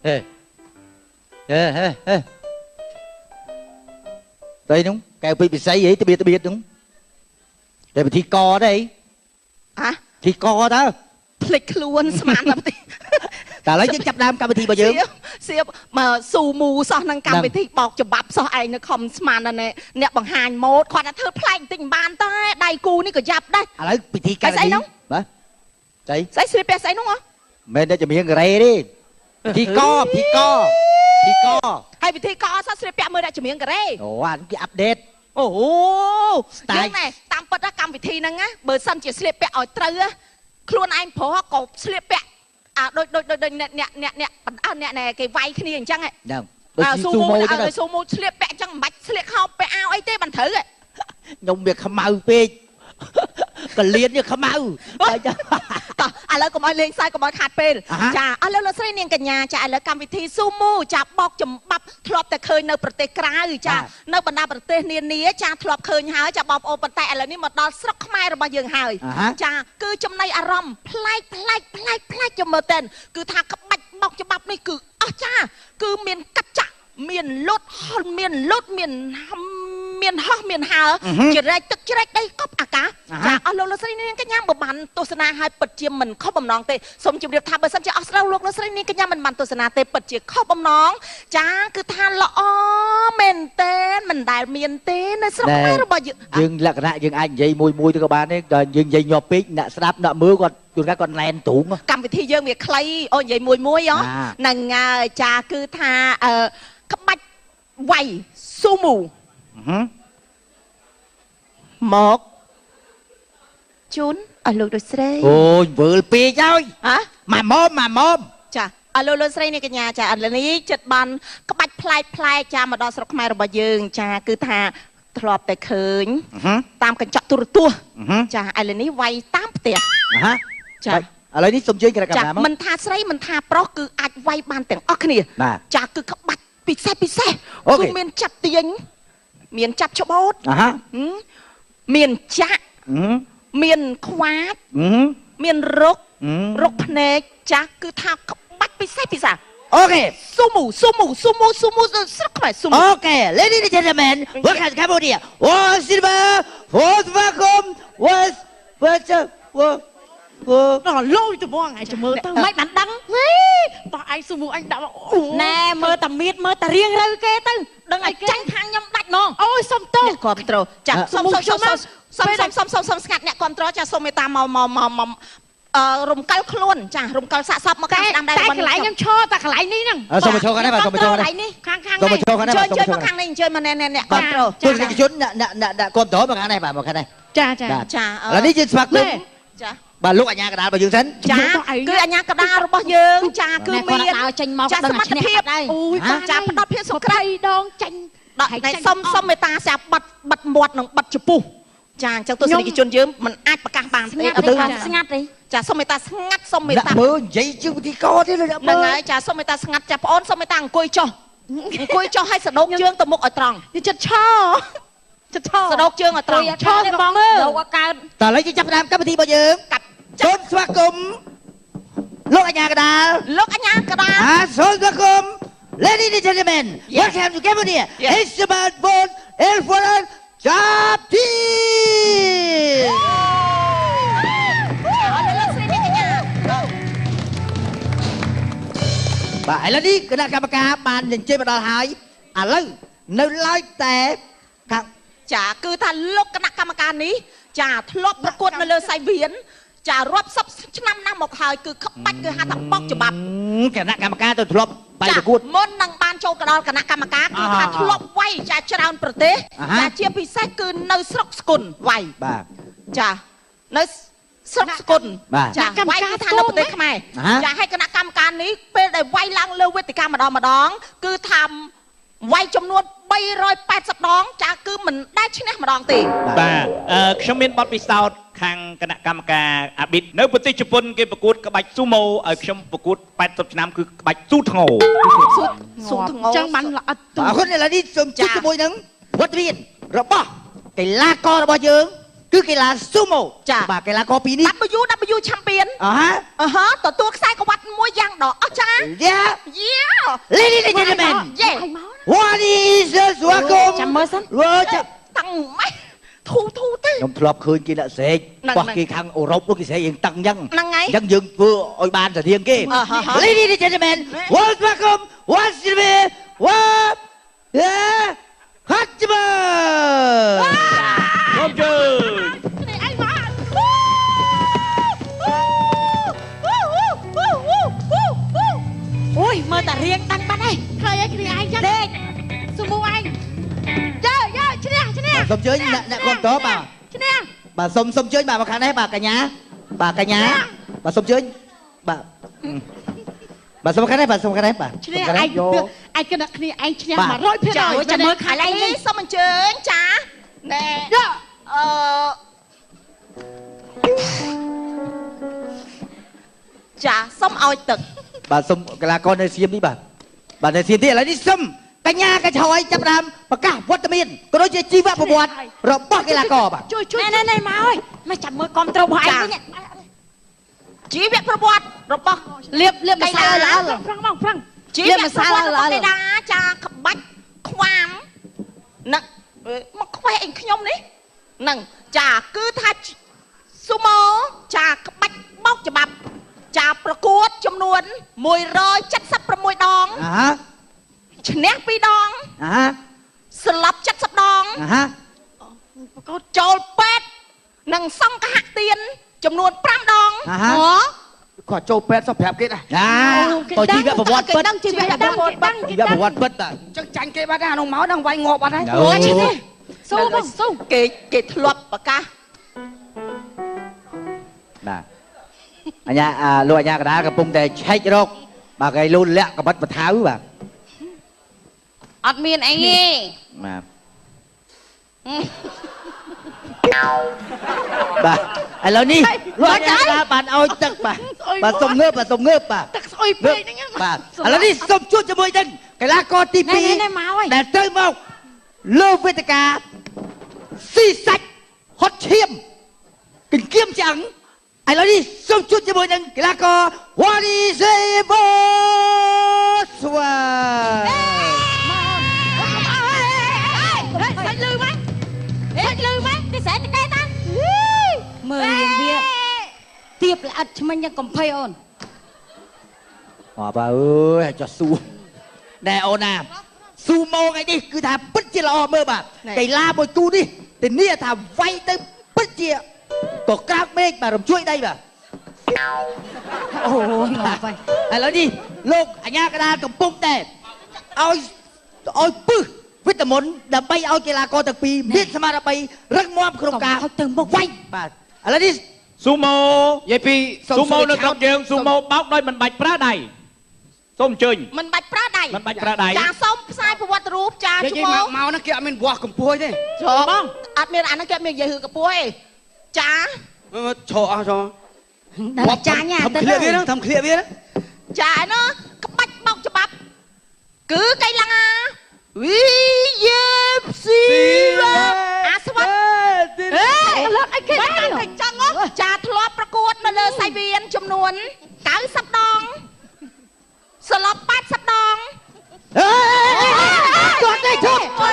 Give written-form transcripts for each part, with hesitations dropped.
ហេហេហេហេតែនោះកែវពេជ្រពិសីអីត្បៀតត្បៀតនោះតែពិធីកទេអី ហ៎ ពិធីកតើ ភ្លេចខ្លួនស្មានតែពិធី តែឥឡូវយើងចាប់ដើមកម្មវិធីរបស់យើង សៀបសៀបមកស៊ូមូសោះនឹងកម្មវិធីបោកច្បាប់សោះឯងនៅខំស្មានណាស់អ្នកបង្ហាញម៉ូតគាត់ថាធ្វើប្លែកបន្តិចមិនបានតែដៃគូនេះក៏យ៉ាប់ដែរ ឥឡូវពិធីកម្ម ស្អីនោះ បាទស្អី ស្អីស្លៀកពាក់ស្អីនោះហ៎ មិនមែនតែជំនាញការ៉េទេពិធីកពិធីកពិធីក ហើយពិធីកសោះស្លៀកពាក់មើលតែជំនាញការ៉េ អូអានេះគេ update អូ Style យើងណែតាមពិតណាកម្មវិធីហ្នឹងណាបើសិនជាស្លៀកពាក់ឲ្យត្រូវណាខ្លួនឯងប្រុសក៏ស្លៀកពាក់អាដូចដូចដូចដូចអ្នកអ្នកអ្នកអ្នកបណ្ដាអ្នកណែគេវាយគ្នាអញ្ចឹងហ៎ ហ្នឹងដូច អើ ជាស៊ូម៉ូចឹង អើស៊ូមូស្លៀកពាក់អញ្ចឹងមិនបាច់ស្លៀកខោពាក់អាវអីទេមិនត្រូវហ៎ ខ្ញុំវាខ្មៅពេកកលៀនវាខ្មៅតែចឹង តោះឥឡូវកុំឲ្យលេងសើចកុំឲ្យខាតពេល អាហា ចាឥឡូវលោកស្រីនាងកញ្ញាចាឥឡូវកម្មវិធីស៊ូមូចាបោកចំបាប់ធ្លាប់តែឃើញនៅប្រទេសក្រៅចានៅបណ្ដាប្រទេសនានាចាធ្លាប់ឃើញហើយចាបងប្អូនប៉ុន្តែឥឡូវនេះមកដល់ស្រុកខ្មែររបស់យើងហើយ អាហា ចាគឺចំណៃអារម្មណ៍ប្លែកប្លែកប្លែកប្លែកចាំមើលតែនគឺថាក្បាច់បោកច្បាប់នេះគឺអស្ចារ្យគឺមានកាត់ចាក់មានលុតហល់មានលុតមានមានហោះមានហើជ្រែកទឹកជ្រែកដីកប់អាកាសចាអស់លោកលោកស្រីនាងកញ្ញាបើបានទស្សនាហើយពិតជាមិនខុសបំណងទេសូមជម្រាបថាបើសិនជាអស់ស្រូវលោកលោកស្រីនាងកញ្ញាមិនបានទស្សនាទេពិតជាខុសបំណងចាគឺថាល្អមែនតែនមិនដែលមានទេនៅស្រុកខ្មែររបស់យើង យើងលក្ខណៈយើងអាចនិយាយមួយមួយទៅក៏បានដែរដល់យើងនិយាយញាប់ពេកអ្នកស្ដាប់អ្នកមើលគាត់ជួនកាលគាត់ណែនទ្រូង កម្មវិធីយើងវាខ្លីអូនិយាយមួយមួយហ៎ អា ហ្នឹងហើយចាគឺថាអឺក្បាច់វាយស៊ូមូ ហឹម មកជូនអស់លោកលោកស្រី អូយវើលពេកហើយ ហ៎ ម៉ាមុំម៉ាមុំ ចាអស់លោកលោកស្រីនេះកញ្ញាចាឥឡូវនេះចិត្តបានក្បាច់ប្លែកប្លែកចាមកដល់ស្រុកខ្មែររបស់យើង ចាគឺថាធ្លាប់តែឃើញតាមកញ្ចក់ទូរទស្សន៍ចាឥឡូវនេះវាយតាមផ្ទះ អាហា ចា ឥឡូវនេះសូមជើញគណៈកម្ម ចា ការមក មិនថាស្រីមិនថាប្រុសគឺអាចវាយបានទាំងអស់គ្នា បាទ ចាគឺក្បាច់ពិសេសពិសេស អូខេ គឺមានចាប់ទាញមានចាប់ច្បូត អាហា ហឹមមានចាក់ ហឹម មានខ្វាច ហឹម មានរក ហឹម រកភ្នែកចាស់គឺថាក្បាច់ពិសេសពិសា អូខេ ស៊ូមូស៊ូមូស៊ូមូស៊ូមូស្រុកខ្មែរស៊ូមូ Okay, ladies and gentlemen, welcome to Cambodia. Was silver, was vacuum, was was was was ដល់លយទៅបងឯងចាំមើលទៅ មិនបានដឹង ហេបោះឯងស៊ូមូអញដាក់មកអូ ណែមើលតាមៀតមើលតារៀងរើគេទៅដឹងឲ្យចាញ់ខាងខ្ញុំដាច់ហ្មង អូយសុំទោស អ្នកគ្រប់ត្រូលចាសុំសុំសុំសុំសុំសុំសុំសុំសុំស្ងាត់អ្នកគ្រប់ត្រូលចាសុំមេត្តាមកមកមកមកអឺរំកិលខ្លួនចារំកិលសាកសពមក តែ ខាងស្ដាំដែរ តែកន្លែងខ្ញុំឈរតែកន្លែងនេះហ្នឹង សូមមកឈរខាងនេះបាទសូមមកឈរខាងនេះ កន្លែងនេះ ខាងខាង សូម នេះ មកឈរខាងនេះ អញ្ជើញ បាទសូមមកឈរ មកខាងនេះអញ្ជើញមកណែណែអ្នកគ្រប់ត្រូល ទស្សនិកជនអ្នកអ្នកអ្នកគ្រប់គ្រងមកខាងនេះបាទមកខាងនេះ ចាចា បាទ ចា ឥឡូវនេះយើងស្វាគម ណែ ន៍ ចា បាទលោកអាជ្ញាកណ្ដាលរបស់យើងសិន ចាគឺអញ្ញាកដារបស់យើងចាគឺ ណែ មាន គាត់ដើរចេញមក ចា ដឹង សមត្ថភាព ឈ្នះបាត់ហើយ អូយ ហ៎ បាន ចាផ្ដល់ភាពសុក្រិត 20ដងចាញ់ ដល់ណែសុំសុំមេត្តាសាបិទបិទមាត់និងបិទចំពុះចាអញ្ចឹងទស្សនិកជនយើងមិនអាចប្រកាសបាន ស្ងាត់ ទេ ទេគាត់ស្ងាត់ទេ ចាសុំមេត្តាស្ងាត់សុំមេ អ្នក ត្តា មើលនិយាយជាងពិធីករទៀតអ្នក ហ្នឹង មើល ហើយចាសុំមេត្តាស្ងាត់ចាប្អូនសុំមេត្តាអង្គុយចុះអង្គុយចុះឲ្យសដោកជើងទៅមុខឲ្យត្រង់ នេះចិត្តឈរចិត្តឈរ សដោកជើងឲ្យត្រង់ ឈរបងអើយ លោកអត់កើត តើឥឡូវយើងចាប់ផ្ដើមកម្មវិធីរបស់យើង កាត់ សូមស្វាគមន៍លោកអាជ្ញាកណ្ដាល លោកអញ្ញាកដា អាសូមស្វាគមន៍ Ladies and gentlemen, Yes. welcome to Cambodia. Yes. It's about both El Foran Chapti. អរលោកស្រីនាងកញ្ញា បាទឥឡូវនេះគណៈកម្មការបានអញ្ជើញមកដល់ហើយឥឡូវនៅឡើយតែខាង ចាគឺថាលោកគណៈកម្មការនេះចាធ្លាប់ប្រកួតនៅលើសៃវៀនចារាប់សិបឆ្នាំណាស់មកហើយគឺក្បាច់គឺហៅថាបោកច្បាប់ គណៈកម្មការទៅធ្លាប់បាយប្រកួត មុននឹងបានចូលកដល់គណៈកម្មការគឺថា អា ធ្លាប់វាយចាច្រើនប្រទេស អាហា ចាជាពិសេសគឺនៅស្រុកស្គុនវាយ បាទ ចានៅស្រុកស្គុន បាទ ចា គណៈកម្ម វាយ ការ គឺថានៅប្រទេសខ្មែរ អាហា ចាឲ្យគណៈកម្មការនេះពេលដែលវាយឡើងលើវេទិកាម្ដងម្ដង គឺថាវាយចំនួន380ដង ចាគឺមិនដែលឈ្នះម្ដងទេ បាទខ្ញុំមានបទពិសោធន៍ខាងគណៈកម្មការអាប៊ីតនៅប្រទេសជប៉ុនគេប្រកួតក្បាច់ស៊ូម៉ូឲ្យខ្ញុំប្រកួត80ឆ្នាំគឺក្បាច់ស៊ូធ្ងោ ស៊ូស៊ូធ្ងោ ចឹងបានល្អិតទូ អរគុណឥឡូវនេះសូមជួបជាមួយនឹងវត្តមានរបស់កីឡាកររបស់យើង គឺកីឡាស៊ូម៉ូបាទកីឡាករពីរនេះ WW Champion អហ អឺហ៎ទទួលខ្សែក្រវ៉ាត់មួយយ៉ាងដ៏អស្ចារ្យ យ៉ា យ៉ា Ladies and gentlemen, យេ what is the ស្វាគមន៍ ចាំមើលសិន វើចាំ តាំងម៉េចធូធូទេ ខ្ញុំធ្លាប់ឃើញគេអ្នកស្រែក ហ្នឹង បោះគេខាងអឺរ៉ុបនោះគេស្រែកយើងតឹងអញ្ចឹង ហ្នឹងហើយ អញ្ចឹងយើងធ្វើឲ្យបានស្រៀងគេ អឺហ៎ហ៎ Ladies and gentlemen, welcome, what's the what ហាត់ច្បា សូមជើញ នេះឯងមក អូយមើលតារៀងតាំងបាត់ហើយ ឃើញឯងគ្នាឯងចឹង ដេក ស៊ូមូឯងយើយើឈ្នះឈ្នះ សូមជើញអ្នកអ្នកគ្រប់តបាទ ឈ្នះ បាទសូមសូមជើញបាទមកខាងនេះបាទកញ្ញាបាទកញ្ញាបាទសូមជើញបាទបាទសូមខាងនេះបាទសូមខាងនេះបាទ ឈ្នះឯងឯងគណៈគ្នាឯងឈ្នះ100% ចា ចាំមើលខាង ឥឡូវ នេះ នេះសូមអញ្ជើញចាណែ យើ អឺចាសូមឲ្យទឹក បាទសូមកីឡាករនៅសៀមនេះបាទបាទនៅសៀមនេះឥឡូវនេះសូមកញ្ញាកឆយចាប់ផ្ដើមប្រកាសវត្តមានក៏ដូចជាជីវប្រវត្តិរបស់កីឡាករបាទ ជួយជួយ ណែណែណែមកអើយមកចាំមើលកំត្រូរបស់ឯងវិញ ជីវប្រវត្តិរបស់ លៀបលៀបម្សៅល្អប្រឹងបងប្រឹង ជីវប្រវត្តិរបស់កីឡាចាក្បាច់ខ្វាមនឹងមកខ្វេះអីខ្ញុំនេះនឹងចាគឺថាស៊ូម៉ូចាក្បាច់បោកច្បាប់ ចាប្រកួតចំនួន176ដង អាហា ឈ្នះ2ដង អាហា ស្លាប់70ដង អាហា ប្រកប ចូលពេទ្យនិងសង្ឃហទានចំនួន5ដង អាហា គាត់ចូលពេទ្យសោះប្រាប់គេដែរ ណាតជីវប្រវត្តិពិត ដឹងជីវប្រវត្តិដឹង ជីវប្រវត្តិពិតបាទ អញ្ចឹងចាញ់គេបាត់ដែរអានោះមកដល់វាយងាប់បាត់ហើយ អូ ឈ្នះស៊ូបងស៊ូ គេគេធ្លាប់ប្រកាស បាទអញ្ញាអាលោកអញ្ញាកដាលកំពុងតែឆែករកបាទគេលូនលាក់កបិតបថៅបាទ អត់មានអីទេ បាទបាទឥឡូវនេះលោកអញ្ញាកដាលបានឲ្យទឹកបាទបាទសុំងើបបាទសុំងើបបាទ ទឹកស្អុយពេកហ្នឹង បាទឥឡូវនេះសូមជួបជាមួយនឹងកីឡាករទី ណែណែណែ 2 មកអើយ ដែលត្រូវមកលើវេទិកាស៊ីសាច់ហត់ឈាមកង្គៀមឆ្អឹងឥឡូវនេះសូមជួបជាមួយនឹងកីឡាករវ៉ារីសេបូស្វា សាច់លឺមកសាច់លឺមក គេស្រែកតកែតាមើលរៀងវាទៀបល្អិតឆ្មិញយ៉ាងកំភៃអូន អបអើយចោះស៊ូណែអូនណាស៊ូម៉ូថ្ងៃនេះគឺថាពិតជាល្អមើលបាទកីឡាមួយគូនេះធានាថាវាយទៅពិតជាក៏ក្រាបមេឃបាទរំជួយដីបាទ អូយងាប់ហើយ ឥឡូវនេះលោកអញ្ញាកដាលកំពុងតែឲ្យឲ្យពឹសវីតាមីនដើម្បីឲ្យកីឡាករទាំងពីរមានស្មារតីរឹងមាំក្នុងការ ទៅមុខ វាយបាទឥឡូវនេះ ស៊ូម៉ូ និយាយពី ស៊ូម៉ូនៅស្រុកយើងស៊ូម៉ូបោកដោយមិនបាច់ប្រើដៃសូមអញ្ជើញ មិនបាច់ប្រើដៃ មិនបាច់ប្រើដៃ ចាសូមផ្សាយប្រវត្តិរូបចា និយា ឈ្មោះ យមកមកហ្នឹងគេអត់មានវាស់កម្ពស់ទេ បងអត់មានអាហ្នឹងគេអត់មាននិយាយរឿងកពស់ទេចា ឈរអស់ឈរ ដល់ចាញ់អា ធ្វើឃ្លៀកវាហ្នឹងធ្វើឃ្លៀកវាហ្នឹង ចាឯណាក្បាច់បោកច្បាប់គឺកីឡាវីយេស៊ីអាស្វាត់អេ លើកអីគេ បានតែចឹងហ៎ចាធ្លាប់ប្រកួតនៅលើសៃវៀនចំនួន90ដងស្លាប់80ដង អេគាត់ទេជប់ អូ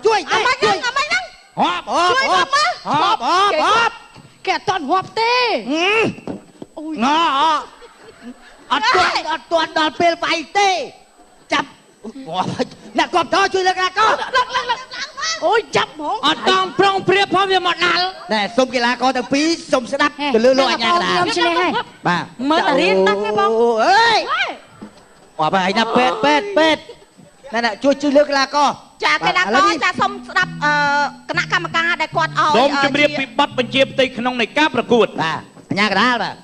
ជួយ អាម៉េច ជួយ ហ្នឹងអាម៉េចហ្នឹង ហប់ អបអបអបអបអប គេអត់តន់រាប់ទេអូយ ងអត់ទាន់អត់ទាន់ដល់ពេលវាយទេចាប់អ្នកគ្រប់តជួយលើកីឡាករ អូយចាប់ហ្មង អត់តងប្រុងព្រៀបផងវាមកដល់ ណែសូមកីឡាករទាំងពីរសូមស្ដាប់ទៅលើលោកអញ្ញាកដាល ខ្ញុំឈ្នះហើយ បាទ មើលតារៀងដឹងទេបង អូអើយអបហើយណាពេទ្យពេទ្យពេទ្យណែណែជួយជួយលើកីឡាករ ចាកីឡាករចាសូមស្ដាប់អឺគណៈកម្មការដែលគាត់ឲ្យ សូមជម្រាបពីបទបញ្ជាផ្ទៃក្នុងនៃការប្រកួត បាទអញ្ញាកដាលបាទ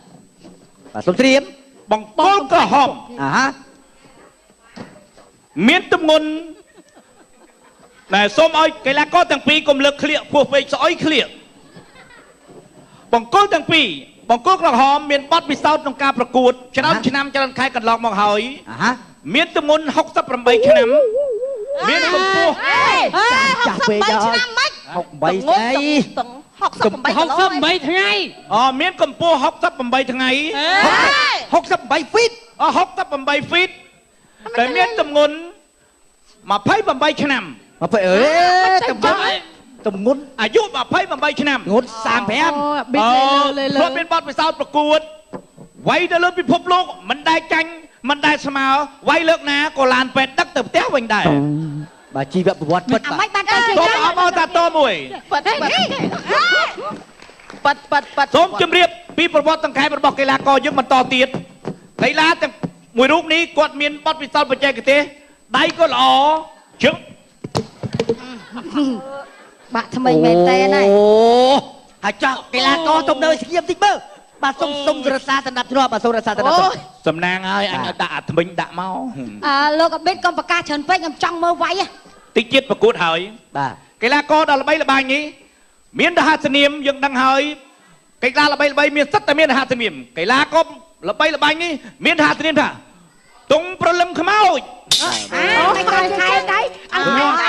បាទសូមត្រៀម បង្គោលក្រហម អាហា មានទម្ងន់ដែលសូមឲ្យកីឡាករទាំងពីរកុំលើកក្លៀកពោះពេកស្អុយក្លៀកបង្គោលទាំងពីរបង្គោលក្រហមមានបទពិសោធន៍ក្នុងការប្រកួតច្រើនឆ្នាំច្រើនខែកន្លងមកហើយ អាហា មានទម្ងន់68ឆ្នាំមានកម្ពស់ អេ ចាស់ពេកហើយ 68ឆ្នាំម៉េច 68ស្អី តឹង68គីឡូ 68ថ្ងៃ អមានកម្ពស់68ថ្ងៃ 68ហ្វីត អ68ហ្វីត ដែលមានទម្ងន់28ឆ្នាំ 20អេទម្ងន់ទម្ងន់ អាយុ28ឆ្នាំ ងន់35 ប៊ីលេលើ ធ្លាប់មានបទពិសោធន៍ប្រកួតវាយទៅលើពិភពលោកមិនដែលចាញ់មិនដែលស្មើវាយលើកណាក៏ឡានពេទ្យដឹកទៅផ្ទះវិញដែរ បាទជីវប្រវត្តិពិត អាម៉េចបានទៅជា សូមអបអរសាទរមួយ ប៉ិតប៉ិតប៉ិតប៉ិតប៉ិត សូមជម្រាបពីប្រវត្តិសង្ខេបរបស់កីឡាករយើងបន្តទៀតកីឡាទាំងមួយរូបនេះគាត់មានបទពិសោធន៍បច្ចេកទេសដៃក៏ល្អជើង បាក់ថ្មីមែនតើហើយ អូហើយចោះកីឡាករទុំនៅស្ងៀមតិចមើលបាទសុំសុំរក្សាសណ្ដាប់ធ្នាប់បាទសុំរក្សាសណ្ដាប់ធ្នាប់ សំណាងហើយអញឲ្យដាក់អាថ្មិញដាក់មក អើលោកអបិតកុំប្រកាសច្រើនពេកខ្ញុំចង់មើលវាយ តិចទៀតប្រកួតហើយ បាទ កីឡាករដ៏ល្បីល្បាញនេះមានរហស្សនាមយើងដឹងហើយកីឡាល្បីល្បីមានសិតតែមានរហស្សនាមកីឡាករល្បីល្បាញនេះមានរហស្សនាមថាទងប្រលឹមខ្មោច អាមិនទៅខែដៃអើ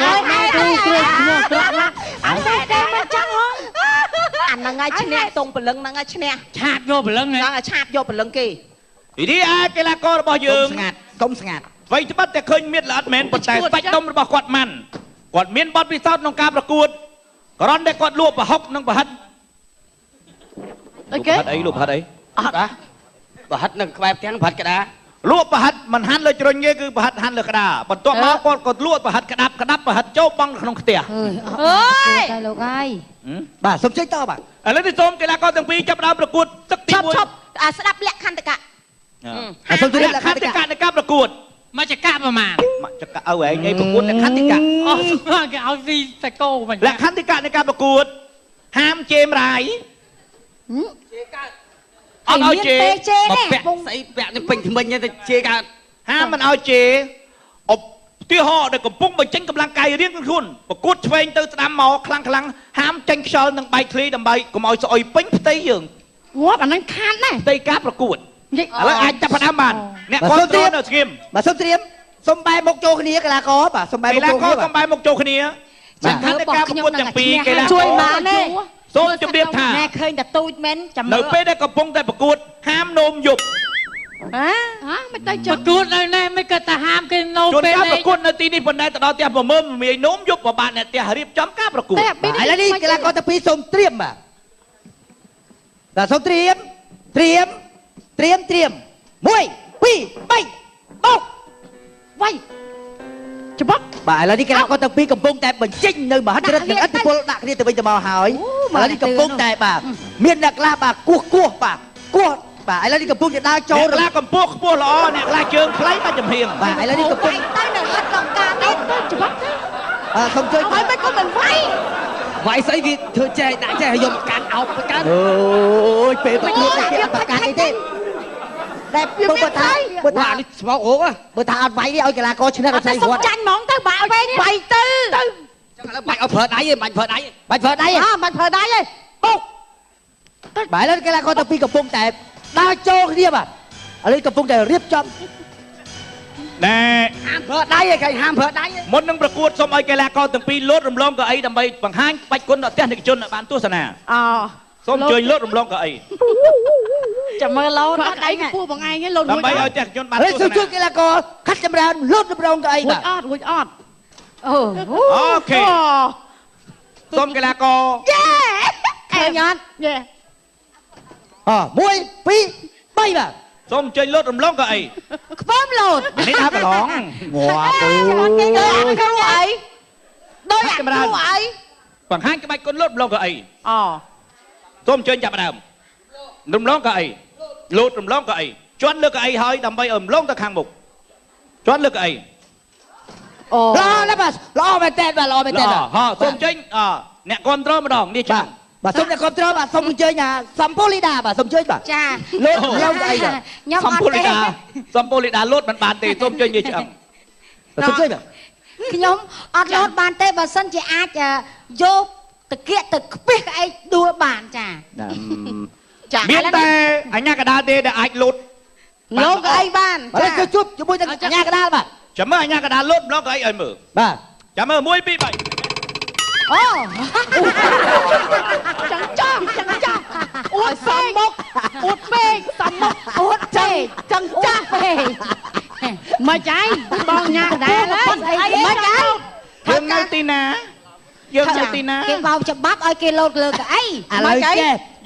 អើគ្រូគ្រូខ្ញុំត្រកណា អត់ទេមិនចង់ហងអាហ្នឹងហើយឈ្នះតុងព្រលឹងហ្នឹងហើយឈ្នះ ឆាតយកព្រលឹង ហ្នឹងហើយឆាបយកព្រលឹងគេ រីឯកីឡាកររបស់យើង កុំស្ងាត់កុំស្ងាត់ អ្វីត្បិតតែឃើញមានល្អិតមែនប៉ុន្តែសាច់ដុំរបស់គាត់ម៉ាន់គាត់មានបទពិសោធន៍ក្នុងការប្រកួតគ្រាន់តែគាត់លក់ប្រហុកនិងប្រហិត អីគេ ប្រហិតអីលក់ប្រហិតអី អត់ប្រហិតនៅក្បែរផ្ទះប្រហិតក្តារ លក់ប្រហិតមិនហាន់លើជ្រុញទេគឺប្រហិតហាន់លើក្តារបន្ទាប់មកគាត់ក៏លក់ប្រហិតក្តាប់ក្តាប់ប្រហិតចូលបង់ក្នុងផ្ទះ អើយអើយតែលោកហើយ បាទសុំជ័យតបាទ ឥឡូវនេះសូមកីឡាករទាំងពីរចាប់ផ្ដើមប្រកួតទឹកទី1 ឈប់ឈប់អាស្ដាប់លក្ខន្តិកៈ បាទសូមជម្រាប លក្ខន្តិកៈនៃការប្រកួត មកចកៈប្រមាណ មកចកៈឪឯងឯងប្រកួតលក្ខន្តិកៈ អូគេឲ្យស៊ីតកោវិញ លក្ខន្តិកៈនៃការប្រកួតហាមជេមរាយអត់ឲ្យជេ ពេលជេ មក នេះ ពាក់ស្អីពាក់នេះពេញថ្មិញទៅជេកើត ហាមមិនឲ្យជេឧទាហរណ៍ដែលកំពុងបញ្ចេញកម្លាំងកាយរៀងខ្លួនប្រកួតឆ្វេងទៅស្ដាំមកខ្លាំងខ្លាំងហាមចេញខ្យល់និងបែកធ្លាយដើម្បីកុំឲ្យស្អុយពេញផ្ទៃយើង ងាប់អាហ្នឹងខាតណាស់ ផ្ទៃការប្រកួត និយាយ ឥឡូវអាចចាប់ផ្ដើមបានអ្នកគ្រប់គ្រងនៅស្ងៀម បាទសូមត្រៀមសុំបែរមុខចូលគ្នាកីឡាករបាទសុំបែរ កីឡា មុខចូលគ្នា ករកំបែរមុខចូលគ្នាសំខាន់នៃការប្រកួតទាំងពីរកីឡា ជួយ ករ បានទេ សូមជម្រាបថា ណែឃើញតែទូចមែនចាំ នៅពេលដែលកំពុងតែប្រកួតហាមនោមយប់ ហ៎ ហ៎មិនទៅចឹង ប្រកួតនៅនេះមិនក៏តែហាមគេនោ ជួន ពេល កាលប្រកួតនៅទីនេះប៉ុន្តែទៅដល់ផ្ទះប្រមើមមាយនោមយប់ប្របានអ្នកផ្ទះរៀបចំការប្រកួត តែប៊ី បាទឥឡូវនេះកីឡាករទាំងពីរសូមត្រៀមបាទបាទសូមត្រៀមត្រៀមត្រៀមត្រៀម1 2 3បោក វាយច្បាប់ បាទឥឡូវនេះកីឡាករទាំងពីរកំពុងតែបញ្ចេញនៅមហិទ្ធិឫទ្ធិនិងឥទ្ធិពលដាក់គ្នាទៅវិញទៅមកហើយឥឡូវនេះកំពុងតែបាទមានអ្នកខ្លះបាទគោះគោះបាទគោះបាទឥឡូវនេះកំពុងតែដើរចូល អ្នកខ្លះកម្ពស់ខ្ពស់ល្អអ្នកខ្លះជើងខ្លីបាច់ចំហៀង បាទឥឡូវនេះកំពុង ទៅនៅហត់លងកាទៀត ទៅច្បាប់ទៅ បាទសូមជួយ ហើយមិនក៏មិនវាយ វាយស្អីវាធ្វើចេះដាក់ចេះយកមកកាន់អោបកាន់ អូយពេលប្រកួតតែគេអត់ប្រកាសអីទេតែបើថាបើថា វ៉ានេះស្មោកអូក បើថាអត់វាយទេឲ្យកីឡាករឈ្នះ អត់តែ ក៏ស្អីគាត់ សុំចាញ់ហ្មងទៅបាក់ពេលនេះ វាយទៅ ទៅ ចឹងឥឡូវបាច់ឲ្យប្រើដៃទេបាច់ប្រើដៃ បាច់ប្រើដៃ អើមិនប្រើដៃទេ បុកបាទឥឡូវកីឡាករទាំងពីរកំពុងតែដើរចូលគ្នាបាទឥឡូវកំពុងតែរៀបចំ ណែ ហាមប្រើដៃឯងគេហាមប្រើដៃ មុននឹងប្រកួតសូមឲ្យកីឡាករទាំងពីរលោតរំលងកៅអីដើម្បីបង្ហាញបាច់គុណដល់ទស្សនិកជនឲ្យបានទស្សនា អូ សូមអញ្ជើញលោតរំលងកៅអី ចាំមើលលោត គាត់អីកម្ពស់បងឯងឯងលោតរួច ដើម្បីឲ្យទស្សនិកជនបាន ហើយ ទស្សនា សូមជួយកីឡាករខាត់ចម្រើនលោតរំលងកៅអី រួច បាទ អត់រួចអត់ អូ អូខេសូមកីឡាករ ឃើញអត់ យេ អ1 2 3បាទ សូមអញ្ជើញលោតរំលងកៅអី ខ្ពើមលោត នេះថាប្រឡង ងាប់អើ គេ យ អាគ្រូអីដោយអាគ្រូអី បង្ហាញក្បាច់គុណលោតរំលងកៅអី អូ សូមអញ្ជើញចាប់ផ្ដើមរំលងកៅអីលោតរំលងកៅអីជន់លើកៅអីហើយដើម្បីឲ្យរំលងទៅខាងមុខជន់លើកៅអី អូ ល្អណាស់បាទល្អមែនតើបាទល្អមែនតើ ល្អហ៎សូមអញ្ជើញអអ្នកគ្រប់គ្រងម្ដងនេះ បាទ ចាំ បាទសូមអ្នកគ្រប់គ្រងបាទសូមអញ្ជើញអាសំពូលីដាបាទសូមអញ្ជើញបាទ ចា លោតរំលងកៅអីបាទ ខ្ញុំ សំ អត់ទេ ពូលីដាសំពូលីដាលោតមិនបានទេសូមអញ្ជើញនិយាយឆ្អឹង បាទសូមអញ្ជើញបាទ ខ្ញុំអត់លោតបានទេបើសិនជាអាចយកតកៀកទៅខ្ពះក្អែកដួលបានចា ចា មានតែអញ្ញាកដាលទេដែលអាចលោត លោកអីបាន បាទឥឡូវជួបជាមួយនឹងអាជ្ញាកណ្ដាលបាទ ចាំមើលអញ្ញាកដាលលោតម្លងកៅអីឲ្យមើល បាទ ចាំមើល1 2 3 អូ ចឹងចង់ចឹងចង់អួតពេកមុខអួតពេកសំមុខ អួតពេក ចឹង អួ ចាស់ តពេក មកចៃបងញ៉ាកដាលហើយ មិនអី យើងនៅទីណាយើងនៅទីណា គេបោកច្បាប់ឲ្យគេលោតលើកៅអី ឥឡូវចេះ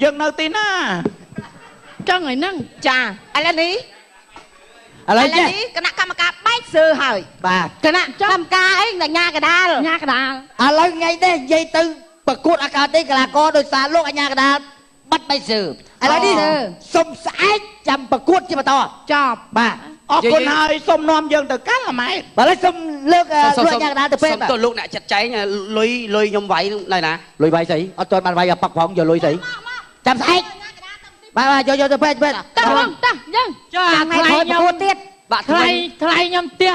យើងនៅទីណា ចឹងហើយហ្នឹង ចាឥឡូវនេះ ឥឡូវចេះ នេះគណៈកម្មការបែកសើហើយ បាទ គណៈកម្មការអីញ៉ាកដាល ញ៉ាកដាល ឥឡូវថ្ងៃនេះនិយាយទៅប្រកួតអាកាសទេកីឡាករដោយសារលោកអញ្ញាកដាលបាត់បៃសើឥឡូវនេះសុំស្អែកចាំប្រកួតជាបន្ត ចប់ បាទ អរគុណហើយសូមនាំយើងទៅកាន់ល្ម៉ែត បាទឥឡូវសុំលើកលោកអញ្ញាកដាលទៅពេទ្យ សុំទោសលោកអ្នកចាត់ចែងលុយលុយខ្ញុំវាយនៅណា លុយវាយស្អីអត់ទាន់បានវាយអាប៉ាក់ផងយកលុយស្អីចាំស្អែកបាទបាទយកយកទៅពេទ្យពេទ្យ តោះបងតោះយើង ចាថ្ងៃក្រោយប្រកួតទៀត បាក់ ថ្លៃថ្លៃខ្ញុំផ្ទះ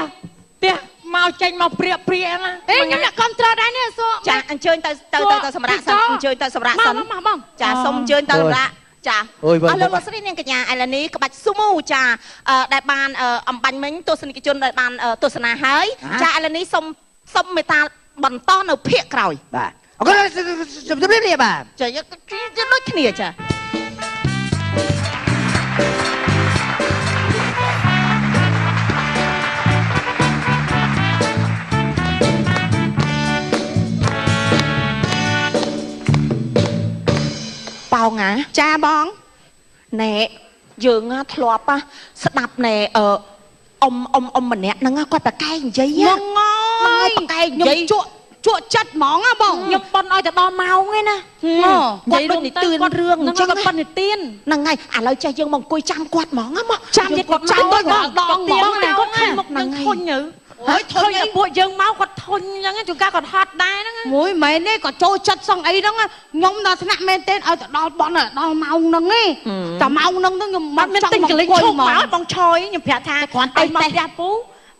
ផ្ទះមកចេញមកព្រាកព្រាកណា អេខ្ញុំអ្នកគ្រប់ត្រដែរនេះសួរ ចាអញ្ជើញទៅទៅទៅសម្រាប់សិនអញ្ជើញទៅសម្រាប់ មក សិន មកបង ចាសូមអញ្ជើញទៅសម្រាប់ចា អូយ អស់លោកលោកស្រីនាងកញ្ញាឥឡូវនេះក្បាច់ស៊ូមូចាដែលបានអំបញ្ញមិញទស្សនិកជនដែលបានទស្សនាហើយចាឥឡូវនេះសូមសូមមេត្តាបន្តនៅភាគក្រោយ បាទអរគុណជំរាបលាបាទ ចាយកដូចគ្នាចាប៉ោងអា ចាបង ណែយើងណាធ្លាប់ស្ដាប់ណែអឺអ៊ំអ៊ំអ៊ំម្នាក់ហ្នឹងគាត់ប្រកែកនិយាយ ងង ហ្នឹងហើយប្រកែកនិ ខ្ញុំ យាយ ជក់ជក់ចិត្តហ្មងហ៎បង ខ្ញុំប៉ុនឲ្យទៅដល់ម៉ោងឯណា គាត់ដូចនិទានរឿងអញ្ចឹង គាត់ប៉ុននិទាន ហ្នឹងហើយឥឡូវចេះយើងមកអង្គុយចាំគាត់ហ្មងណាមក ចាំទៀតគាត់ ចាំដូចបងដងហ្មងណា គាត់ឃើញមុខនឹងធុញទៅ ហើយធុញ ធុញតែពួកយើងមកគាត់ធុញអញ្ចឹងជួនកាលគាត់ហត់ដែរហ្នឹង មួយមែនទេក៏ចូលចិត្តសឹងអីហ្នឹងខ្ញុំដល់ថ្នាក់មែនទេឲ្យទៅដល់ប៉ុនដល់ម៉ោងហ្នឹងឯងតែម៉ោងហ្នឹងទៅខ្ញុំ អត់មានទិញកលិញឈូកមកបងឆយខ្ញុំប្រាប់ថា គ្រាន់តែ ឲ្យមកផ្ទះពូ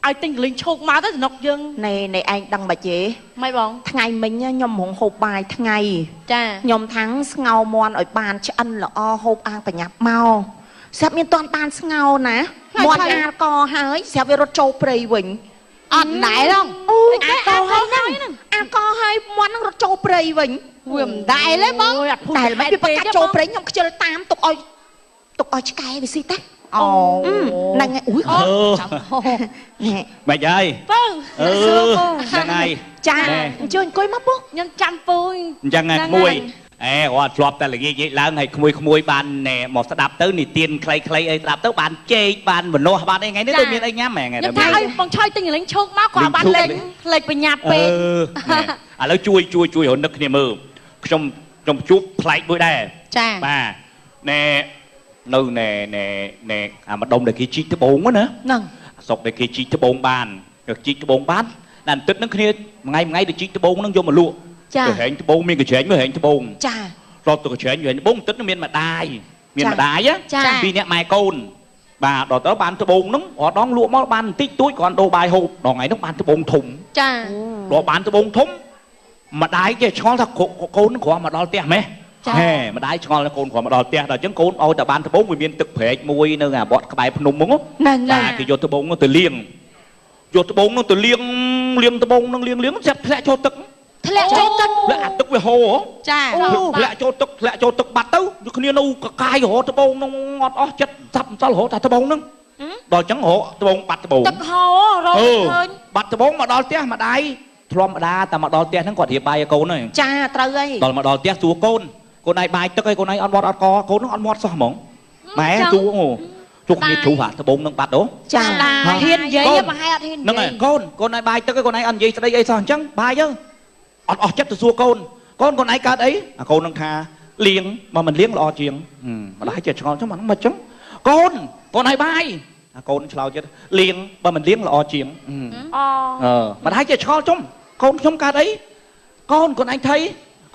ឲ្យទិញកលិញឈូកមកទៅសំណុកយើង ណែណែឯងដឹងបាច់ទេ មិនបង ថ្ងៃមិញខ្ញុំរងហូបបាយថ្ងៃ ចា ខ្ញុំថាំងស្ងោមន់ឲ្យបានឆ្អិនល្អហូបអាងបញ្ញាប់មកស្រាប់មានតាន់បានស្ងោណាមន់អាលកហើយស្រាប់វារត់ចូលព្រៃវិញ អត់ដែរហ្នឹង អូអាកហើយហ្នឹងអាកហើយមន់ហ្នឹងរត់ចូលព្រៃវិញ វាមិនដែរទេបង តែមិនវាប្រកាសចូលព្រៃខ្ញុំខ្ជិលតាមទុកឲ្យទុកឲ្យឆ្កែវាស៊ីតា អូ ហ្នឹងហើយអូយ អឺ ណែ មិនហើយ ពៅ អឺហ្នឹងហើយ ចាអញ្ជើញអង្គុយមកពូ ខ្ញុំចាំពូ អញ្ចឹងហើយក្មួយអេគាត់ធ្លាប់តែល្ងាចងាកឡើងហើយក្មួយក្មួយបានណែមកស្ដាប់ទៅនិទានខ្លីៗអីស្ដាប់ទៅបានជែកបានមនាស់បានអីថ្ងៃនេះដូចមានអីញ៉ាំហ្មងថ្ងៃ ខ្ញុំ នេះ ថាឲ្យបងឆយទិញកលិញឈូកមកគាត់បានលេងលេចបញ្ញា អឺ ពេក ឥឡូវជួយជួយជួយរនឹកគ្នាមើលខ្ញុំខ្ញុំជួបប្លែកមួយដែរ ចា បាទណែនៅណែណែណែអាម្ដុំដែលគេជីកត្បូងណា ហ្នឹង ស្រុកដែលគេជីកត្បូងបានគេជីកត្បូងបានតែបន្តិចហ្នឹងគ្នាថ្ងៃថ្ងៃទៅជីកត្បូងហ្នឹងយកមកលក់ ចា ទៅហែងត្បូងមានកញ្ច្រែងមើលហែងត្បូង ចា រត់ទៅកញ្ច្រែងហែងត្បូងបន្តិចហ្នឹងមានម្ដាយមានម្ដាយ ចា ពីរអ្នកម៉ែកូនបាទដល់ទៅបានត្បូងហ្នឹងរដងលក់មកបានបន្តិចតួចគ្រាន់ដូរបាយហូបដល់ថ្ងៃហ្នឹងបានត្បូងធំ ចា ដល់បានត្បូងធំម្ដាយគេឆ្ងល់ថាកូនគ្រាន់មកដល់ផ្ទះម៉េះហេម្ដាយឆ្ងល់ថាកូនគ្រាន់មកដល់ផ្ទះដល់អញ្ចឹងកូនឲ្យតែបានត្បូងវាមានទឹកព្រែកមួយនៅអាវត្តក្បែរភ្នំហ្នឹង ហ្នឹង បាទគេយកត្បូងនោះទៅលាងយកត្បូងនោះទៅលាងលាងត្បូងនឹងលាងលាងចាប់ធ្លាក់ចូលទឹក ធ្លាក់ចូលទឹក ធ្លាក់អាទឹកវាហូរ ចា ធ្លាក់ចូលទឹកធ្លាក់ចូលទឹកបាត់ទៅគ្នានៅកកាយរហត្បូងនឹងអត់អស់ចិត្តសាប់សល់រហថាត្បូងនឹងដល់អញ្ចឹងរហត្បូងបាត់ត្បូង ទឹកហូររកឃើញ បាត់ត្បូងមកដល់ផ្ទះម្ដាយធ្លាប់ម្ដាតែមកដល់ផ្ទះហ្នឹងគាត់រៀបបាយឲ្យកូនហើយ ចាត្រូវហើយ ដល់មកដល់ផ្ទះសួរកូនកូនឯងបាយទឹកឲ្យកូនឯងអត់មាត់អត់កកូនហ្នឹងអត់មាត់សោះហ្មងម៉ែសួរអូជុកគ្នាជ្រុះអាត្បូងហ្នឹងបាត់អូ ចា ហ៊ាននិយាយប្រហែលអត់ហ៊ាន ហ្នឹងហើយកូនកូនឯងបាយទឹកឯងកូនឯងអត់និយាយស្ដីអីសោះអញ្ចឹងបាយទៅអត់អស់ចិត្តទៅសួរកូនកូនកូនឯងកើតអីអាកូននឹងថាលៀងបើមិនលៀងល្អជាងម្ដាយចេះឆ្ងល់ចឹងមិនមិនចឹងកូនកូនឯងបាយអាកូនឆ្លើយទៀតលៀងបើមិនលៀងល្អជាង អូ អឺម្ដាយចេះឆ្ងល់ជុំកូនខ្ញុំកើតអីកូនកូនឯងថៃ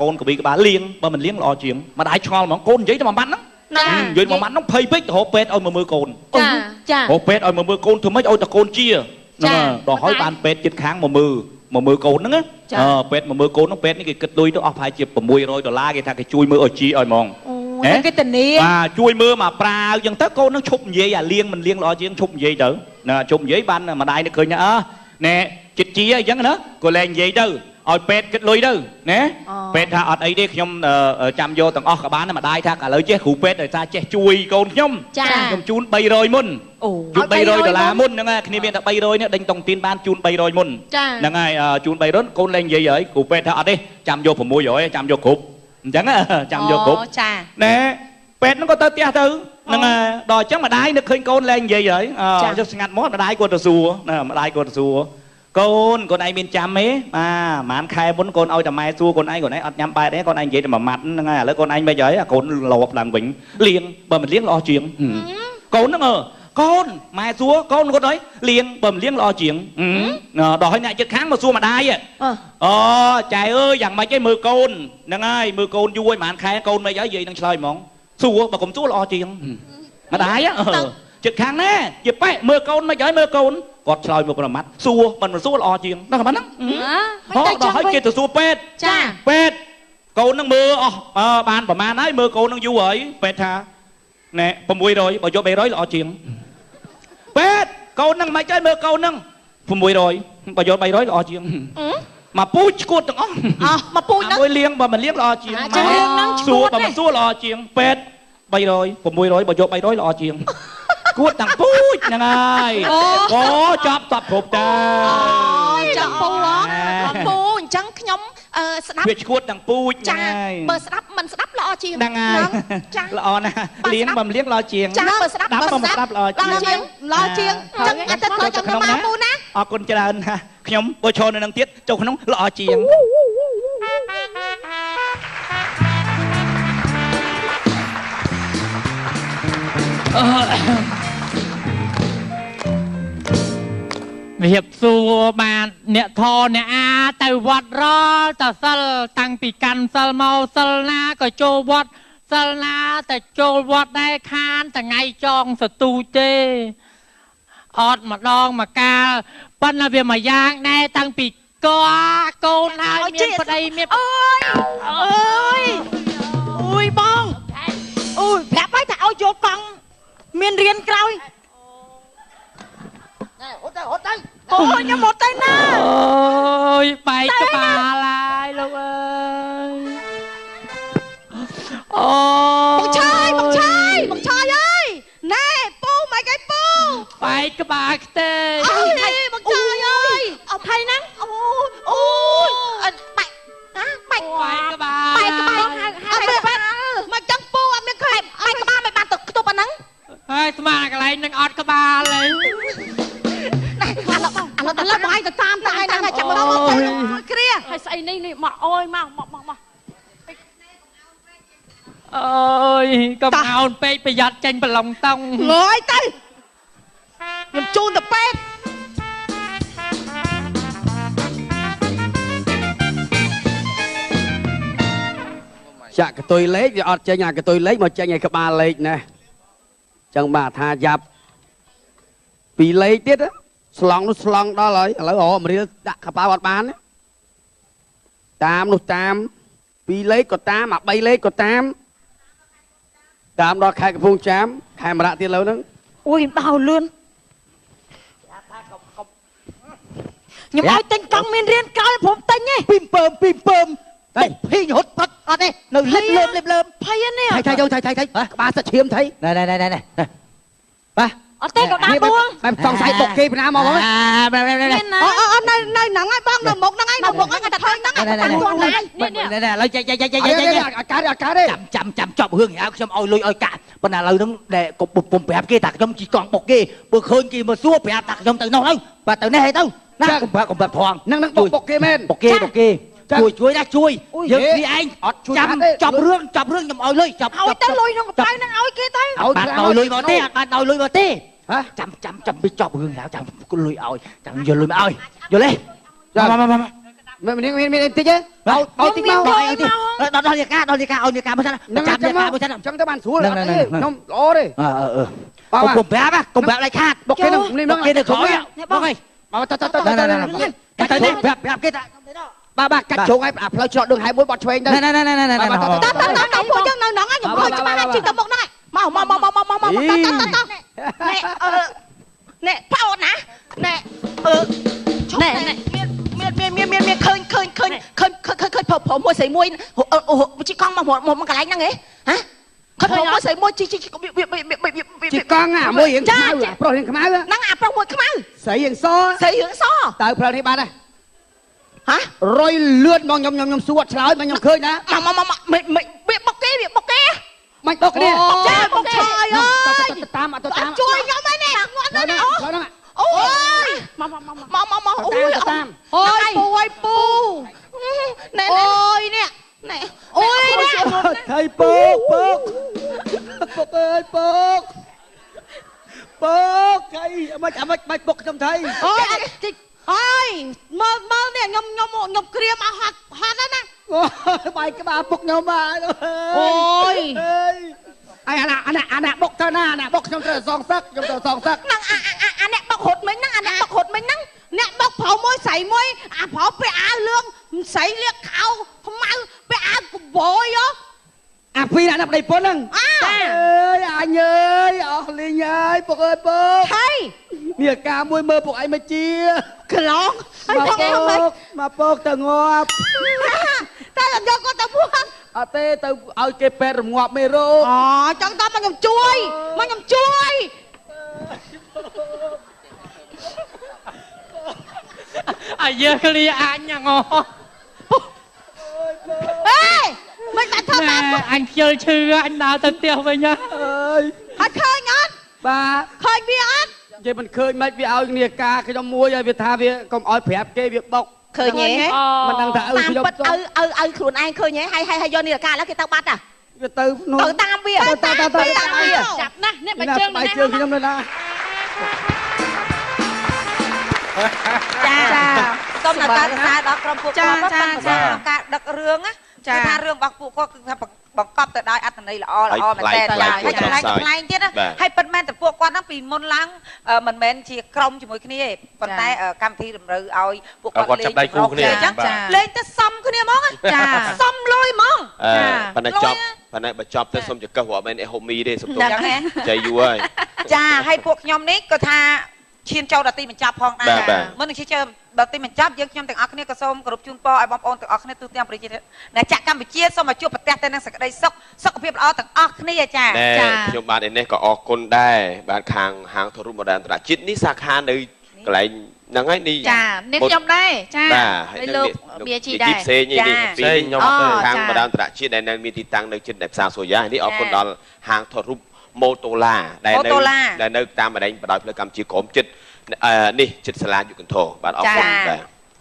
កូនកវីក្បាលលៀងបើមិនលៀងល្អជាងម្ដាយឆ្ងល់ហ្មងកូននិយាយតែមួយម៉ាត់ហ្នឹងនិយាយមួយម៉ាត់ហ្នឹងភ័យពេកទៅរកពេទ្យឲ្យមកមើលកូន ចាចា រកពេទ្យឲ្យមកមើលកូនធ្វើម៉េចឲ្យតែកូនជាហ្នឹងដល់ហើយបានពេទ្យចិត្តខាងមកមើលមកមើលកូនហ្នឹងណាអឺពេទ្យមកមើលកូនហ្នឹងពេទ្យនេះគេគិតលុយទៅអស់ប្រហែលជា600ដុល្លារគេថាគេជួយមើលឲ្យជាឲ្យហ្មង អូគេធានា បាទជួយមើលមកប្រាវអញ្ចឹងទៅកូនហ្នឹងឈប់និយាយអាលៀងមិនលៀងល្អជាងឈប់និយាយទៅណាឈប់និយាយបានម្ដាយនឹកឃើញថាអើណែចិត្តជាអញ្ចឹងណាក៏លែងនិយាយទៅ ឲ្យពេទ្យគិតលុយទៅណាពេទ្យថាអត់អីទេខ្ញុំចាំយកទាំងអស់ក៏បានដែរម្ដាយថាឥឡូវចេះគ្រូពេទ្យដោយសារចេះជួយកូនខ្ញុំខ្ញុំជូន300មុនជូន300ដុល្លារមុនហ្នឹងហើយគ្នាមានតែ300នេះដេញតុងទីនបានជូន300មុនហ្នឹងហើយជូន300កូនលែងនិយាយហើយគ្រូពេទ្យថាអត់ទេចាំយក600ចាំយកគ្រប់អញ្ចឹងចាំយកគ្រប់ណែពេទ្យហ្នឹងក៏ទៅផ្ទះទៅហ្នឹងហើយដល់អញ្ចឹងម្ដាយនឹកឃើញកូនលែងនិយាយហើយចុះស្ងាត់មាត់ម្ដាយគាត់ទៅសួរណាម្ដាយគាត់ទៅសួរកូនកូនឯងមានចាំទេបាទប្រហែលខែមុនកូនឲ្យតែម៉ែសួរកូនឯងកូនឯងអត់ញ៉ាំបែតទេកូនឯងនិយាយតែមួយម៉ាត់ហ្នឹងហើយឥឡូវកូនឯងមិនហើយកូនលបឡើងវិញលៀងបើមិនលៀងល្អជាងកូនហ្នឹងកូនម៉ែសួរកូនគាត់អីលៀងបើមិនលៀងល្អជាងដល់ហើយអ្នកចិត្តខាងមកសួរម្ដាយអូចែអើយយ៉ាងម៉េចឯងមើលកូនហ្នឹងហើយមើលកូនយូរហើយប្រហែលខែកូនមិនហើយនិយាយនឹងឆ្លើយហ្មងសួរបើកុំសួរល្អជាងម្ដាយចិត្តខាងណែជាប៉ែមើលកូនមិនហើយមើលកូនគាត់ឆ្លើយមកប្រមាត់សួរមិនសួរល្អជាងដល់ប៉ុណ្ណឹងដល់ហើយគេទៅសួរពេទ្យចាពេទ្យកូននឹងមើលអស់បានប្រមាណហើយមើលកូននឹងយូរហើយពេទ្យថាណែ600បើយក300ល្អជាងពេទ្យកូននឹងមិនហើយមើលកូននឹង600បើយក300ល្អជាងមកពូជឈួតទាំងអស់មកពូជហ្នឹងមួយលៀងបើមិនលៀងល្អជាងសួរបើមិនសួរល្អជាងពេទ្យ300 600បើយក300ល្អជាងគួតទាំងពូជហ្នឹងហើយអូចាប់តបគ្រប់តាចាំពូហ៎ពូអញ្ចឹងខ្ញុំស្ដាប់វាឈួតទាំងពូជហ្នឹងហើយបើស្ដាប់មិនស្ដាប់ល្អជាងហ្នឹងហើយចាល្អណាស់លៀងបើមិនលៀងល្អជាងចាបើស្ដាប់បើមិនស្ដាប់ល្អជាងល្អជាងអញ្ចឹងអត់ទៅចូលក្នុងណាពូណាអរគុណច្រើនណាស់ខ្ញុំបើឈរនៅនឹងទៀតចូលក្នុងល្អជាងវិហាបសួរបានអ្នកធរអ្នកអាទៅវត្តរាល់តសិលតាំងពីកាន់សិលមកសិលណាក៏ចូលវត្តសិលណាតែចូលវត្តដែរខានថ្ងៃចងសទូចទេអត់ម្ដងមកកាលប៉ុន្តែវាមួយយ៉ាងដែរតាំងពីកកូនហើយមានប្តីមានអើយអើយអូយបងអូយប្រាប់ឲ្យថាឲ្យយកកង់មានរៀនក្រោយរត់ទៅរត់ទៅអូយខ្ញុំរត់ទៅណាអូយបែកក្បាលហើយលោកអើយអូបងឆាយបងឆាយបងឆាយអើយណែពូមិនអីពូបែកក្បាលខ្ទេចអើយបងឆាយអើយអភ័យហ្នឹងអូអូយបែកណាបែកក្បាលបែកក្បាលហើយក្បាលមកចឹងពូអត់មានឃើញបែកក្បាលមិនបានទៅខ្ទប់អាហ្នឹងហើយស្មាកន្លែងនឹងអត់ក្បាលហើយណែអាឡូអាឡូឥឡូវបងឯងទៅតាមតាមតាមចាំមកទៅគ្រាហើយស្អីនេះនេះមកអូយមកមកមក អើយកុំអោនពេកប្រយ័ត្នចេញប្រឡងតង់ ងើយទៅខ្ញុំជូនទៅពេទ្យចាក់កតុយលេខវាអត់ចេញអាកតុយលេខមកចេញឲ្យក្បាលលេខណាចឹងបាទថាយ៉ាប់ពីលេខទៀតស្លង់នោះស្លង់ដល់ហើយឥឡូវរមរៀលដាក់កប៉ាល់អត់បានតាមនោះតាមពីរលេខក៏តាមអា3លេខក៏តាមតាមដល់ខេត្តកំពង់ចាមខេមរៈទៀតលើហ្នឹង អូយបោលឿន ខ្ញុំឲ្យទិញកង់មានរៀនក្រោយព្រមទិញទេ ពីមពើមពីមពើមតែភីងរត់ផុតអត់ទេនៅលិបលើមលិបលើម ភ័យនេះ ថៃថៃយកថៃថៃថៃក្បាលសិតឈាមថៃ ណែណែណែណែបាទ អត់ទេក៏បានបង បែបសង្ស័យបុកគេពីណាមកហ្នឹង អូអូនៅនៅហ្នឹងហើយបងនៅមុខហ្នឹងហើយនៅមុខហ្នឹងតែឃើញហ្នឹង ណែណែណែណែឥឡូវចែកចែកចែកចែកចែក អាការអាការទេ ចាំចាំចាំចប់រឿងឲ្យខ្ញុំឲ្យលុយឲ្យកាក់ប៉ុន្តែឥឡូវហ្នឹងដែលកុំប្រាប់គេថាខ្ញុំជីកង់បុកគេបើឃើញគេមកសួរប្រាប់ថាខ្ញុំទៅនោះទៅបាទទៅនេះហើយទៅណាកុំប្រាប់កុំប្រាប់ថង ហ្នឹងហ្នឹងបុកគេមែន បុកគេបុកគេជួយជួយណាជួយយើងគ្នាឯង អត់ជួយ ចាំចប់រឿងចប់រឿងខ្ញុំឲ្យលុយចប់ ឲ្យទៅលុយក្នុងកប៉ៅហ្នឹងឲ្យគេទៅ បានឲ្យលុយមកទេអត់បានឲ្យលុយមកទេ ហ៎ ចាំចាំចាំពីចប់រឿងហើយចាំលុយឲ្យចាំយកលុយមកឲ្យយល់ទេមកមកមក មានមានមានតិចទេឲ្យតិចមក ឲ្យតិចដល់ដល់នាការដល់នាការឲ្យនាការមកសិនចាំនាការមកសិន អញ្ចឹងទៅបានស្រួលអត់ទេខ្ញុំល្អទេ អឺអឺកុំប្រាប់កុំប្រាប់ឡៃខាត បុកគេនឹងនេះ បុកគេនៅក្រោយបុកឯង មកទៅទៅទៅ ទៅទៅនេះប្រាប់ប្រាប់គេថា បាទបាទកាច់ជ្រុងឲ្យអាផ្លូវច្រកđường 21បត់ឆ្វេងទៅ ណែណែណែណែណែ តតតតពួកយើងនៅហ្នឹងខ្ញុំឃើញច្បាស់ហើយជិះទៅមុខហ្នឹងមកមកមកមកមកមកតតតត ណែអឺណែផោណាណែអឺឈប់ណែមានមានមានមានមានឃើញឃើញឃើញ ប្រុសប្រុសមួយស្រីមួយជីកង់មកមកកន្លែងហ្នឹងហ៎ហ៎ឃើញប្រុសមួយស្រីមួយជីជីវាវាវាវា ជីកង់អាមួយរៀងខ្មៅអាប្រុសរៀងខ្មៅ ហ្នឹងអាប្រុសមួយខ្មៅ ស្រីរៀងស ស្រីរៀងស ទៅផ្លូវនេះបាត់ហើយ ហ៎ រយលឿនមកខ្ញុំខ្ញុំខ្ញុំសួរឆ្លើយមកខ្ញុំឃើញណា មកមកមកមិនមិនវាបុកគេវាបុកគេ មិនបុកគ្នា ចាបុកគេ អើយ ទៅតាមទៅតាម ជួយខ្ញុំឯនេះងាត់ ផ្លូវ ណា ហ្នឹងផ្លូវហ្នឹង អូយមកមកមកមកអូយ ទៅតាម អូយពូអើយពូ ណែ អូយនេះ ណែ អូយនេះ ថៃពកពកពកអើយពកពកថៃមិនមិនមិនបុកខ្ញុំថៃ អូយអត់ជីអើយមើលមើលនេះខ្ញុំខ្ញុំខ្ញុំក្រៀមអស់ហត់ហត់ណាស់ណា អូយបាយក្បាលបុកខ្ញុំបាទ អូយ អើយអាណាអាណាអាណាបុកទៅណាអាណាបុកខ្ញុំត្រូវសងសឹកខ្ញុំត្រូវសងសឹក ហ្នឹងអាអាអាអ្នកបុករត់មិញហ្នឹងអាអ្នកបុករត់មិញហ្នឹង អ្នកបុកប្រុសមួយស្រីមួយអាប្រុសពាក់អាវលឿងស្រីលាកខោខ្មៅពាក់អាវកបយហ៎ អាពីរអាណាប្តីពុនហ្នឹង អើ អើយអញអើយអស់លីងហើយពុកអើយពុក ថៃ មានអាការមួយមើលពុកឯងមកជា ក្លងហើយ មក ផង ពុកមកពុកទៅងាប់ តែខ្ញុំយកគាត់ទៅពួន អត់ទេទៅឲ្យគេពេទ្យរងាប់មេរោគ អូចង់តមកខ្ញុំជួយមកខ្ញុំជួយ អាយើគ្លីអញហ្នឹងអូ អេមិនបាច់ធ្វើបាប ណែអញខ្ជិលឈឺអញដើរទៅផ្ទះវិញណា អើយ ហើយឃើញអត់ បាទ ឃើញវាអត់ និយាយមិនឃើញមិនវាឲ្យគ្នាការខ្ញុំមួយហើយវាថាវាកុំឲ្យប្រាប់គេវាបុក ឃើញទេ មិនដឹងថាឪ តាម ខ្ញុំ ពិតឪឪឪខ្លួនឯងឃើញហ៎ហើយហើយយកនេះកាឥឡូវគេទៅបាត់ហ่ะ វាទៅនោះ ទៅតាមវា ទៅតាមទៅ តាមវា ចាប់ណាស់នេះបើជើង បាយជើងខ្ញុំនៅណា ចា សូមដល់ការសរសើរដល់ក្រុមពួកគាត់ ចា ប៉ុន្តែ ចា ក្នុងការដឹករឿងណា ចា គឺថារឿងរបស់ពួកគាត់គឺថាបង្កប់ទៅដោយអត្ថន័យល្អល្អមែន ហើយ តើ ប្លែក ហើយ ប្លែក ចម្លែកចម្លែកទៀតណា បាទ ហើយពិតមែនតែពួកគាត់ហ្នឹងពីមុនឡើងមិនមែនជាក្រុមជាមួយគ្នាទេប៉ុន្តែកម្មវិធីតម្រូវឲ្យពួក ឲ្យ គាត់ គាត់ចាប់ដៃគូគ្នា អញ្ចឹង បាទ លេងទៅសំគ្នាហ្មងណា ចា សំលុយហ្មង អឺ ចា ប៉ុន្តែចប់ លុយណា ប៉ុន្តែបើចប់ទៅសុំចង្កឹះរាប់មែនអេហូមីទេសុំទោស ចឹងហ៎ ចៃយូរហើយ ចាហើយពួកខ្ញុំនេះក៏ថាឈានចូលដល់ទីបញ្ចប់ផងដែរ បាទបាទ មុននឹងឈានចូលដល់ទីបញ្ចប់យើងខ្ញុំទាំងអស់គ្នាក៏សូមគោរពជូនពរឲ្យបងប្អូនទាំងអស់គ្នាទូទាំងប្រជាជាតិណាចក្រកម្ពុជាសូមឲ្យជួបប្រទះតែនឹងសេចក្តីសុខសុខភាពល្អទាំងអស់គ្នាចា ណែ ចា ខ្ញុំបាទឯនេះក៏អរគុណដែរបាទខាងហាងធរុបបណ្ដាអន្តរជាតិនេះសាខានៅកន្លែងហ្នឹងហើយនេះ ចានេះខ្ញុំដែរចា បាទហើយ ហើយ នឹង លោក នេះ បៀជីដែរ ផ្សេងនេះ ចា នេះពី ផ្សេងខ្ញុំអត់ទេ ខាងបណ្ដាអន្តរជាតិដែលនៅមានទីតាំងនៅជិតដែលផ្សារសូយ៉ានេះអរគុណដល់ហាងថតរូបម៉ូតូឡាដែលនៅ Motorola ដែលនៅតាមបណ្ដាញបណ្ដោយផ្លូវកម្ពុជាក្រមជិតនេះជិតសាលាយុគន្ធរបាទអរគុណបាទ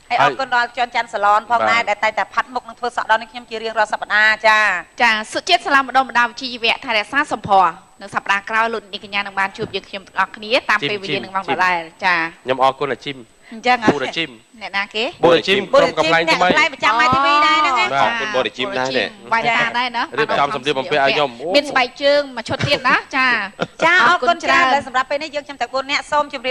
ហើយអរគុណដល់ចនច័ន្ទសាឡនផងដែរដែលតែងតែផាត់មុខនឹងធ្វើសក់ដល់នេះខ្ញុំជារៀងរាល់សប្តាហ៍ចា ចាសុជាតិសាឡាមម្ដងម្ដងវិជ្ជាជីវៈថែរក្សាសម្ផស្សនៅសប្តាហ៍ក្រោយលោកអ្នកកញ្ញានឹងបានជួបយើងខ្ញុំទាំងអស់គ្នាតាមពេលវេលានឹងម៉ោងដដែលចា ខ្ញុំអរគុណអាជីម អញ្ចឹង ពូរជីម អ្នកណាគេ ពូរជីមក្រុមកំ pl ែង អ្នក ថ្មី កំប្លែងប្រចាំ My TV ដែរហ្នឹងណា បាទ អរគុណបរិជីមដែរនេះ បាយតាដែរណា រៀបចំសម្លៀកបំពាក់ឲ្យខ្ញុំអូ មានស្បែកជើងមួយឈុតទៀតណាចា ចាអរគុណច្រើនដែលសម្រាប់ពេលនេះយើងខ្ញុំទាំង4នាក់សូមជម្រាប